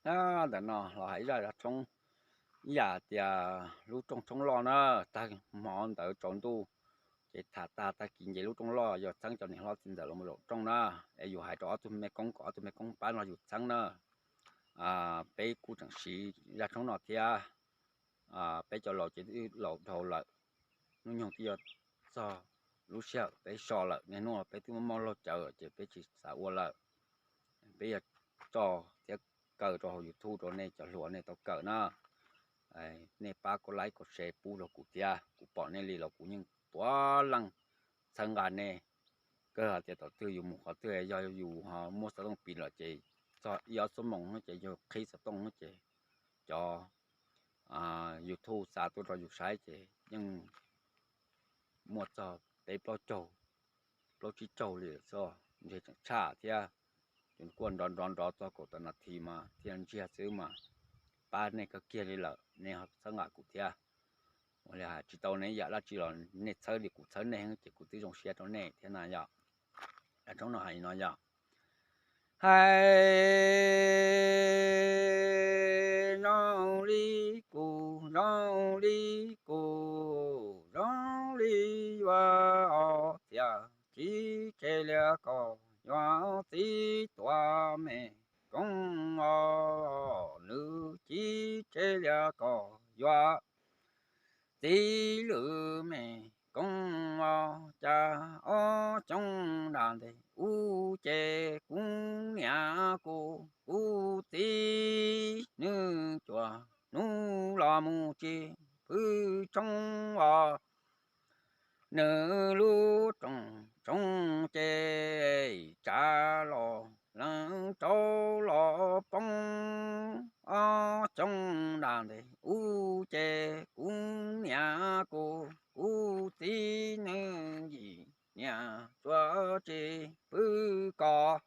Ntawm no los hais ib zaj tshoob, ib yam tias lub rooj tshoob loj na, tag hmo ntawd tsaus ntuj ces tham tag tag kis nce lub rooj loj, yog txheeb cov niam hlob txiv ntxawm los mus zaum rooj na, es yus hais rau ob tug me koob kom ob tug me koob pab nrog yus txheeb na. Peb kuj tseem siv zaj tshoob no thiab. Peb cov laus ces twb laus dhau lawm, hnub nyoog twb yuav txog lub sij hawm peb so lawm, niaj hnub peb twb muaj mob laug cawv ces peb tsis xav ua lawm. Peb yuav tso thiab kaw rau hauv YouTube rau nej cov hluas nej tau kawm na. Nej pab kom like kom share pub rau kuv thiab, kuv pom nej li los kuv yeej puav leej txhawb nqa nej. Kawg hais tias thaum twg yus mus qhov twg yog yus ho muab xov tooj piv lawm ces txog ib ob xuab moos ces yog qhib xov tooj ces cov YouTube xa tuaj rau yus saib ces yeej muaj txog peb plaub caug, plaub tsib caug li xwb, ntshe tseem tshaj thiab. Ces kuj nrov nrov nrov txog kaum tawm nas this mas thiaj ntsiag xwb mas pab nej kawg kiag li lawm, nej ho txhawb nqa kuv thiab. Ua li hais tsis tau nej yam dab tsi los nej txhawb li kuv txhawb nej ces kuv twb zoo siab rau nej thiab na yom. Tshoob no hais li no yom. Hais zoo li kuv, zoo li kuv, zoo li yuav os txiv, tsis tseg li koj yuav txiv tuam me koob os, nws tsis tseg li koj yuav txiv lwm me koob os. Cas ob xyoos nram ntej ub ces kuv niam kuv, kuv txiv nws cuag hnub los mus tsis pw tshoob os. Nws lub rooj tshoob ces tsav los leej rau los poob. Ob xyoos nram ntej ub ces kuv niam kuv, kuv txiv nws yim niam tsuas tsis pw kos.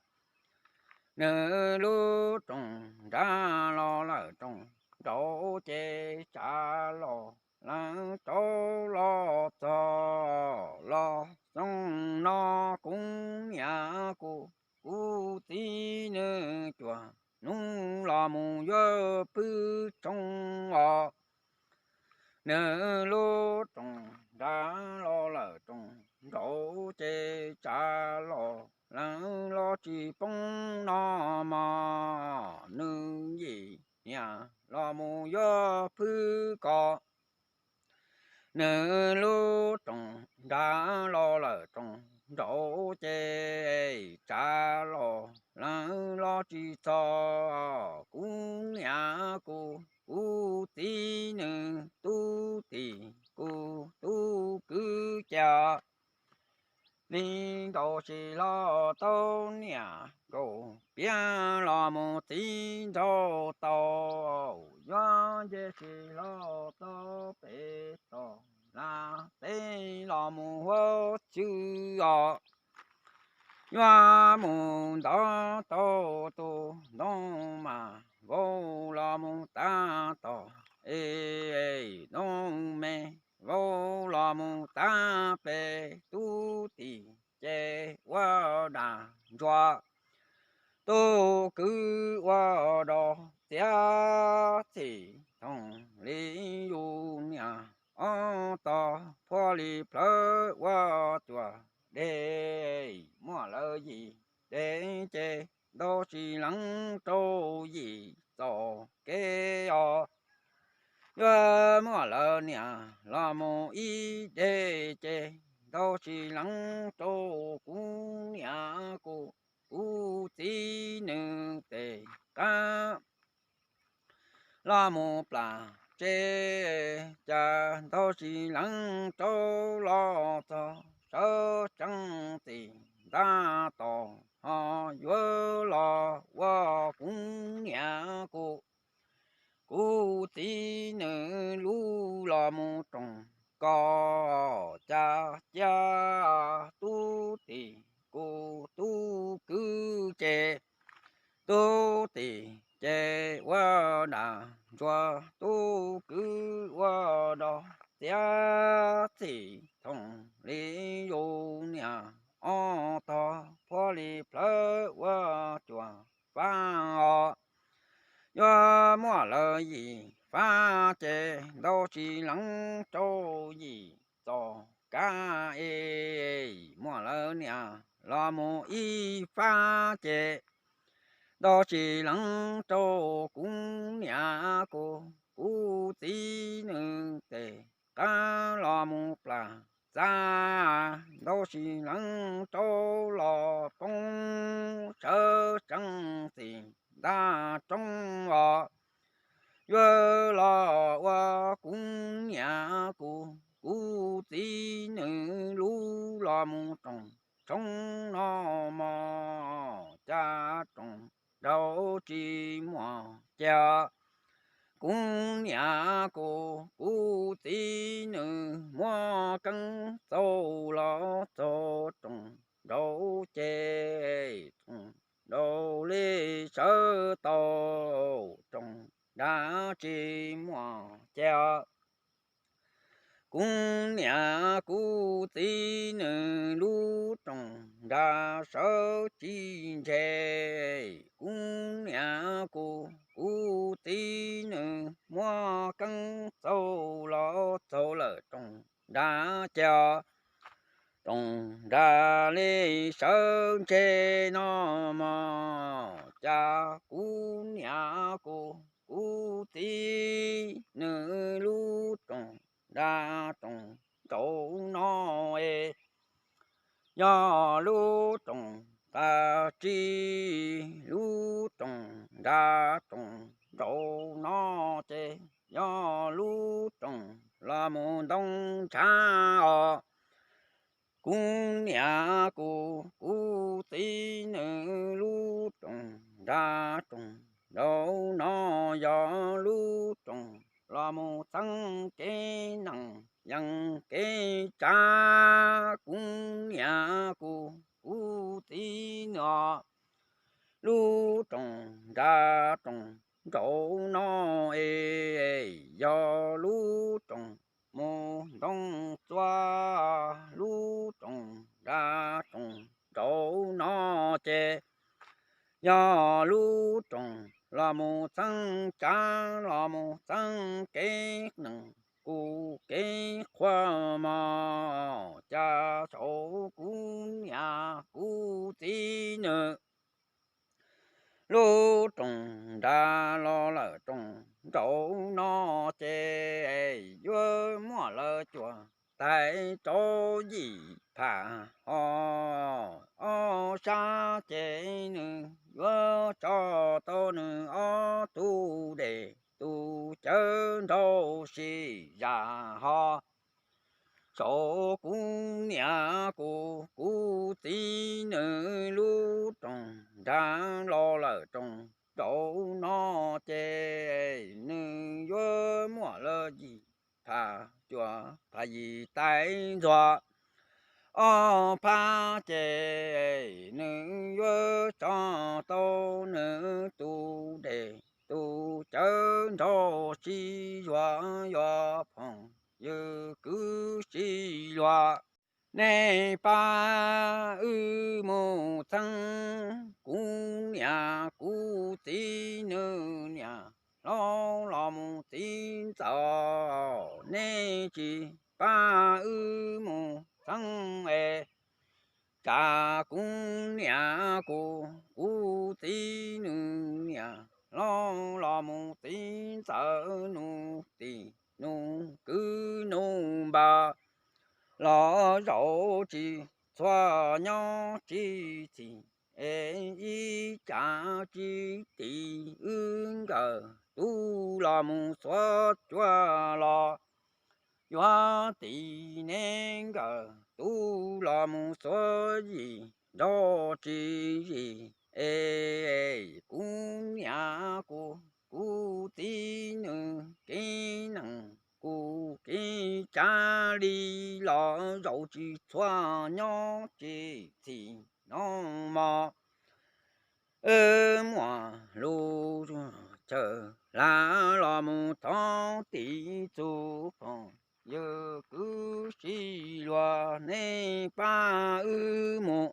Nws lub rooj nrad los lawm rooj nraud ces tsav los leej rau los txog los xyoo no kuv niam kuv, kuv txiv nws cuag hnub los mus yuav pw tshoob os. Nws lub rooj nrad los lawm rooj nraud ces tsav los leej los tsis poob no mog, nws yim niam los mus yuav pw kos. Nws lub rooj nrad los lawm rooj nraud ces tsav los leej los tsis txog kuv niam kuv, kuv txiv nws tub tim kuv tub kwv ces li ntaus sis hlo tau niam nkaus piav los mus txiv nraug tau, yuav nce sis hlo tau pem toj laj teb los mus huab xyw os. Yuav mus ntov tau tus ntoo mas vau los mus tab tom, es ntoo me vau los mus tab pem tub tim ces ua dab ntsuag, tub kwv ua dog txiav txim thoom li yus niam ob tog phuab li plawv ua cuag dej, muaj lawv yim dej ces ntau tsis leev rau yim txoj kev os. Yuav muaj lawv niam los mus ib dej ces ntau tsis leev rau kuv niam kuv, kuv txiv nws tes qab los mus plam tsev, cas ntau tsis leev rau los txog sawv tsees txim ntab tom ho yuav los ua kuv niam kuv, kuv txiv nws lub los mus rooj kos, cas cia tub tim kuv tub kwv ces, tub tim ces ua dab ntsuag, tub kwv ua dog txiav txim thoom li yus niam ob tog phuab li plawv ua cuag fab os. yuav muaj lawv yim fab ces ntau tsis lees rau yim txoj kab es, muaj lawv niam los mus ib fab ces ntau tsis lees rau kuv niam kuv, kuv txiv nws tes qab los mus plam txaj, ntau tsis lees rau los poob sawv tsees txim ntag roob os. Yuav los ua kuv niam kuv, kuv txiv nws lub los mus roos tshoob no mog, cas roos nraud tsis muaj cas. Kuv niam kuv, kuv txiv nws muab keeb txaus los txog roos nraud ces roos nraud li sawv tau roos nrad tsis muaj cas. Kuv niam kuv txiv nws lub roos nrad sawv tsis ntse. Kuv niam kuv, kuv txiv nws muab keeb txaus los txog lawm roos nrad cas. Roos nrad li sawv ntse no mog, cas kuv niam kuv, kuv txiv nws lub roos nrad roos nraud no es, yog lub roos nrad tsis, lub roos nrad roos nraud no ces yog lub roos los mus ntoo ntshav os. Kuv niam kuv, kuv txiv nws lub roos nrad roos nraud no yog lub roos los mus txeeb kev neeg yees kev tsav. Kuv niam kuv, kuv txiv nws os, lub roos nrad roos nraud no es, yog lub roos mus ntoo txua, lub roos nrad roos nraud no ces yog lub roos los mus txeeb tsav los mus txeeb kev neeg kuj kev qhua mog, cas saum kuv niam kuv txiv nws lub roos nrad los lawm roos nraud no ces yuav muaj lawv cuam tais rau yim pham ho ob sab ces nws yuav tso tau nws ob tug dej tus cawv nrau sib zam ho. Saum kuv niam kuv, kuv txiv nws lub roos nrad los lawm roos nraud no ces nws yuav muaj lawv yim pham cuam pham yim tais ntxuag ob phab ces nws yuav tso tau nws tus dej tus cawv nrau sib yuav, yuav phooj ywg kwv sib luag. Nej pab wb mus txeeb kuv niam kuv txiv nws niam hlob los mus txiv ntxawm, nej tsis pab wb mus txeeb es, tsam kuv niam kuv, kuv txiv nws niam hlob los mus txiv ntxawm nus tim nus kwv nus npawg los zaum tsis txhua nyob tsis txhis es ib tsam tsis tim wb nkawm tub los mus xuav cuab los yuav tim nej nkawm tub los mus xuav yim nrau tsis yim es, kuv niam kuv, kuv txiv nws kev neeg kuj kev tsav li los zaum tsis txhua nyob tsis txhis no mog. Wb muaj lub chaw hla los mus thov tim txhua phooj ywg kwv sib luag, nej pab wb mus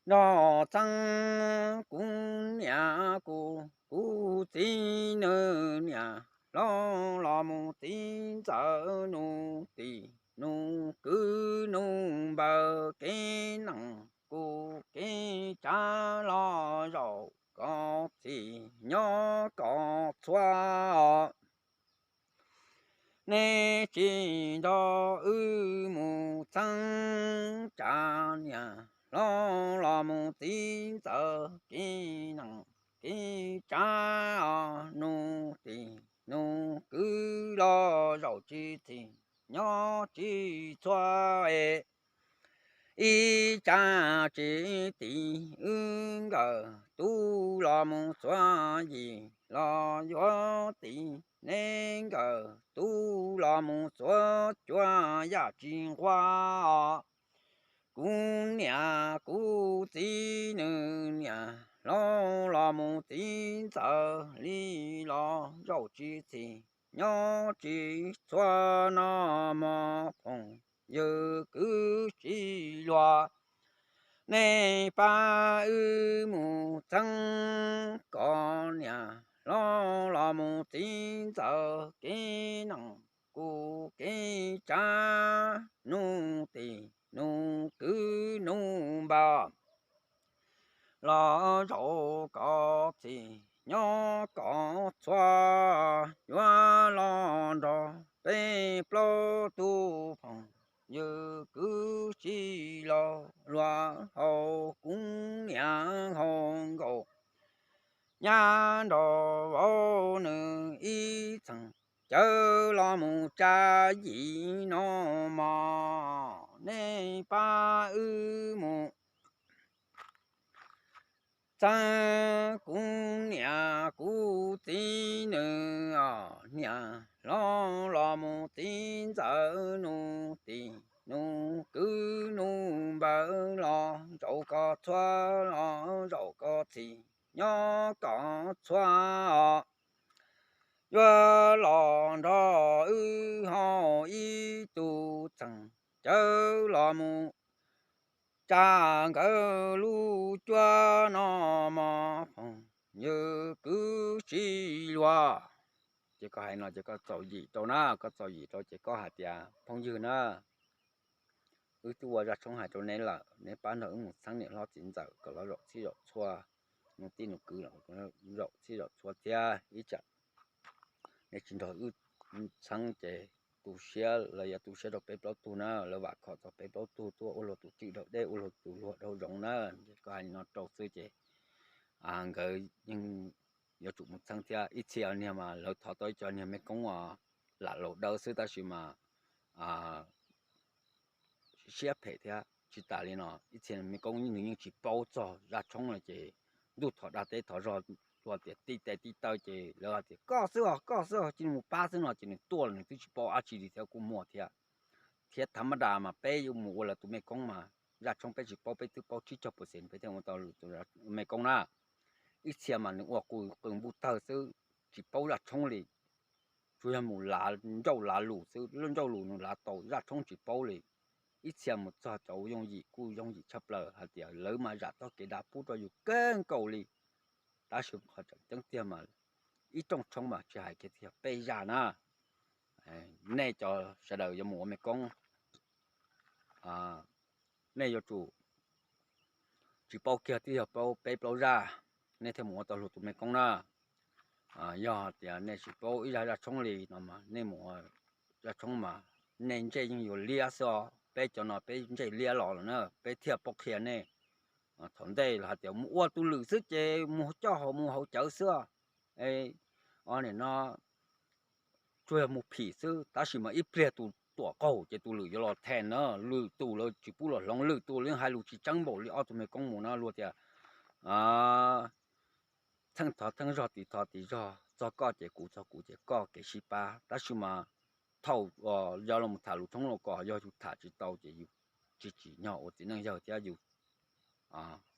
nrog txeeb kuv niam kuv, kuv txiv nws niam hlob los mus txiv ntxawm, nus tij nus kwv nus npawg, kev neej kuv kev tsav los zaum koj txhij nyob koj txhua. Nej tsis nrog wb mus txheeb, tsam niam hlob los mus txiv ntxawm, kev neej kev tsav os, nus tij nus kwv los zaum tsis txhij nyob tsis txhua es. Ib tsam tsis tiv wb nkawm tub los mus txhua, yim los yuav tiv neb nkawm tub los mus txhua, cuab yaj tsis nquag os. Kuv niam kuv txiv nws niam hlob los mus txiv ntxawm li los zaum tsis txhij nyob tsis txhua no mog, phooj ywg kwv tij luag. Nej pab wb mus txheeb, koj niam hlob los mus txiv ntxawm, kev neej kuv kev tsav, nus tij nus kwv nus npawg, los zaum koj txhij nyob koj txhua, yuav los nrog peb plaub tug phooj ywg kwv tij laus luag haus kub niam haus nkaus, nyab nrog vauv nws ib txheem cawv los mus tsa yim no mog. Nej pab wb mus txheeb, kuv niam kuv txiv nws os, niam hlob los mus txiv ntxawm, nus tij nus kwv nus npawg, los zaum koj txhua, los zaum koj txhij nyob koj txhua os. Yuav los nrog wb haus ib tug txheem cawv los mus tsa nkawd lub cuab no mog, phooj ywg kwv tij luag. Ces koj hais no ces koj txaus yim rau na, koj txaus yim rau ces koj hais tias, phooj ywg na, wb twb ua zaj tshoob hais rau neb lawm, neb pab nrog wb mus txheeb niam hlob txiv ntxawm kom los zaum txhij zaum txhua, nus tij nus kwv zaum txhij zaum txhua thiab. Ib tsam neb tsis nrog wb txheeb ces tu siab, lawv yuav tu siab rau peb plaub tug na, lawv vam khom txog peb plaub tug tuaj ua luag tus cwj dhau dej, ua luag tus luag dhau zoov na. Ces koj hais li no rau xwb ces nkawd yeej yuav tsum mus txheeb thiab. Ib txhia niag mas lawv thov tau ib co niag mej koob lam laus dawb xwb tab sis mas siab phem thiab. Tsis tas li no ib txhia mej koob nws yeej tsis paub txog zaj tshoob no ces ntuj thov dag teb thov zog, luag tias tij tes tij taw ces lawv hais tias koj xwb os, koj xwb os, cia li mus pab xwb no ces nws tuaj los nws twb tsis paub dab tsi li thiab kuj muaj thiab. Thiab thav mab das mas peb yuav mus ua lawv tus mej koob mas zaj tshoob peb tsis paub, peb twb paub tsib caug percent peb thiaj ua tau lwm tus mej koob na. Ib txhia mas nws ua qw qw npuj tawg xwb, tsis paub zaj tshoob li, tsuas yog mus lav ncauj lav lus xwb, lub ncauj lus nws lav tau, zaj tshoob tsis paub li. Ib txhia mus txog cov yooj yim kuj yooj yim tshaj plaws hais tias lawv mas zam txoj kev dag pub rau yus kawg nkaus li. Tab sis qhov tseem ceeb tiag mas ib rooj tshoob mas tsis hais kiag tiag, peb zaj na. Nej cov sawv daws yuav mus ua mej koob, nej yuav tsum tsis paub kiag twb yog paub peb plaub zaj, nej thiaj mus ua tau luag tus mej koob na. Yog tias nej tsis paub ib zaj zaj tshoob li no mas nej mus ua zaj tshoob mas nej ntsej yeej yuav liab xwb os. Peb cov no peb ntsej liab los lawm na, peb thiaj paub qhia nej. Thaum ntej los hais tias mus ua tus lwm xwb ces mus coj haus mus haus cawv xwb os. Nim no tsuas yog mus phim xwb, tab sis mas ib pliag tus tuam qaug ces tus lwm yuav los them na. Lwm tus lawv tsis pub los hloov, lwm tus lawv yeej hais lus tsis tseeb npaum li ob tug mej koob mus na. Luag tias theej thov theej zog, tiv thov tiv zog, txog koj ces kuv, txog kuv ces koj, kev sib pab. Tab sis mas thaum yog los tham lus tshoob los kom yog yus tham tsis tau ces yus tsis tsim nyog ua txiv neej yawg thiab yus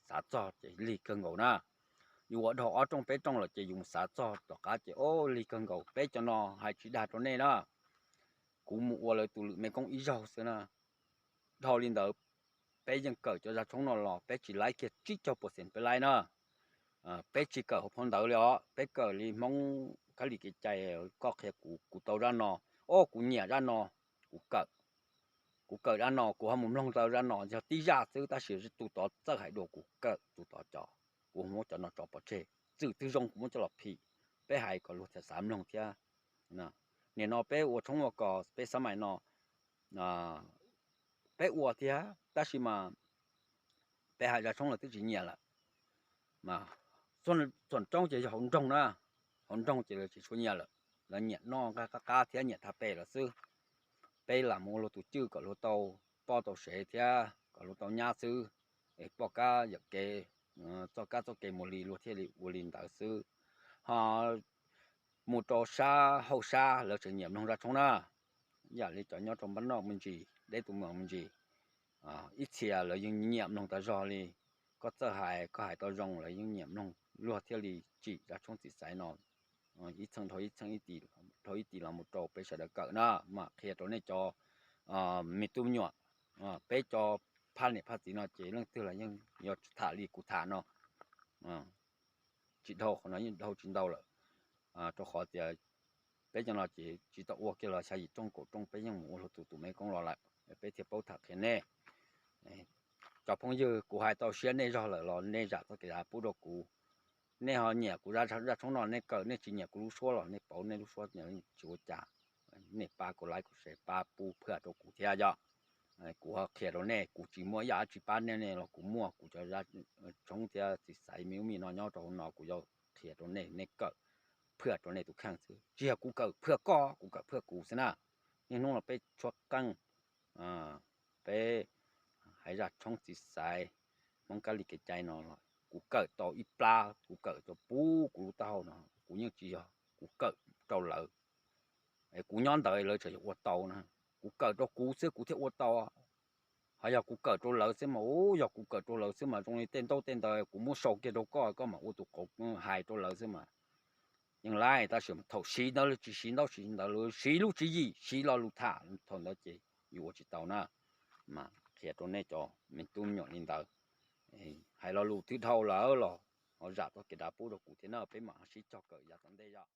xav txog ces lig kawg nkaus na. Yus ua dhau ob rooj peb rooj lawm ces yus mus xav txog tom qab ces o, lig kawg nkaus. Peb cov no hais tsis dag rau nej na, kuv mus ua lawv tus lwm mej koob ib zaug xwb na. Dhau li ntawd, peb yeej kawm cov zaj tshoob no los peb tsis laib kiag tsib caug percent peb laib na. Peb tsis kawm hauv phau ntawv li os, peb kawm li Hmoob kab li kev cai. Koj qhia kuv, kuv tau zaj no, o kuv nyiam zaj no, kuv kawm. Kuv kawm zaj no kuv ho mus mloog tau zaj no yog tib zaj xwb, tab sis tus tod txawj hais dua kuv kawm tus tod cov, kuv muab cov no tso pov tseg. Txwm twg zoo kuv muab coj los phim, peb hais kom luag thiaj xav mloog thiab. Nim no peb ua tshoob ua kos peb xab mais no peb ua thiab tab sis mas peb hais zaj tshoob lawv twb tsis nyiam lawm. Txhua tshoob ces yog hauv nroog na, hauv nroog ces lawv tsis tshua nyiam lawm, lawv nyiam noj qab qab thiab nyiam tha pem lawm xwb. Peb lam mus ua luag tus cwj kom luag tau poj tau sev thiab kom luag tau nyab xwb, es poj kab yawm kev, txoj kab txoj kev mus li luag thiaj li ua li ntawd xwb. Ho mus rau sab hauj sab lawv tseem nyiam mloog zaj tshoob na, yam li cov nyob rau npab noj me ntsis, deb tus mos me ntsis, ib txhia lawv yeej nyiam mloog tas zog li. Koj txawj hais, koj hais tau zoo lawv yeej nyiam mloog, luag thiaj li tsim zaj tshoob txiv xaiv no ib txheej dhau ib txheej, ib tis dhau ib tis los mus rau peb sawv daws kawm na. Mam qhia rau nej cov me tub me nyuam, peb cov phaj niam phaj txiv no ces leej twg los yeej yuav tham li kuv tham no, tsis dhau qhov no yeej dhau tsis ntau lawm, rau qhov tias peb cov no ces tsis tau ua kiag los xya yim rooj kaum rooj peb yeej mus ua luag tus tus me koob los lawm, peb thiaj paub tham qhia nej. Cov phooj ywg, kuv hais tau siab nej zog lawm los nej zam txoj kev dav pub rau kuv. Nej ho nyiam kuv zaj tshoob no nej kawm, nej tsis nyiam kuv lub suab los nej pauv nej lub suab tsis ua cas. Nej pab kuv like kuv share pab pub phwaj rau kuv thiab yom. Kuv ho qhia rau nej, kuv tsis muaj ib yam dab tsi pab nej, nej los kuv muaj kuv cov zaj tshoob thiab txiv xaiv me ub me no nyob rau hauv no kuv yuav qhia rau nej, nej kawm phwaj rau nej tus kheej xwb. Tsis yog kuv kawm phwaj koj, kuv kawm phwaj kuv xwb na. Niaj hnub no peb tshuab qeej, peb hais zaj tshoob txiv xaiv Hmoob kab li kev cai no los kuv kawm tau ib plab, kuv kawm tau pub kuv lub taub hau no, kuv yeej tsis yog kuv kawm rau lawv. Kuv nyob ntawd lawv tseem yuav ua tau na. Kuv kawm rau kuv xwb kuv thiaj ua tau. Ho yog kuv kawm rau lawv xwb mas, u, yog kuv kawm rau lawv xwb mas zoo li tej ntaub tej ntawv kuv muab sau kiag rau koj, koj mam ua tus qauv hais rau lawv xwb mas. Yeej laib, tab sis thaum siv ntawd lawv tsis siv ntaub siv ntawv, lawv siv lub tswv yim, siv lo lus tham, thaum ntawd ces yus ua tsis tau na. Mas qhia rau nej cov me tub me nyuam li ntawd, hais lo lus twb dhau lawm los ho zam txoj kev dav pub rau kuv thiab na, peb mam sib cog kawm yav tom ntej yom.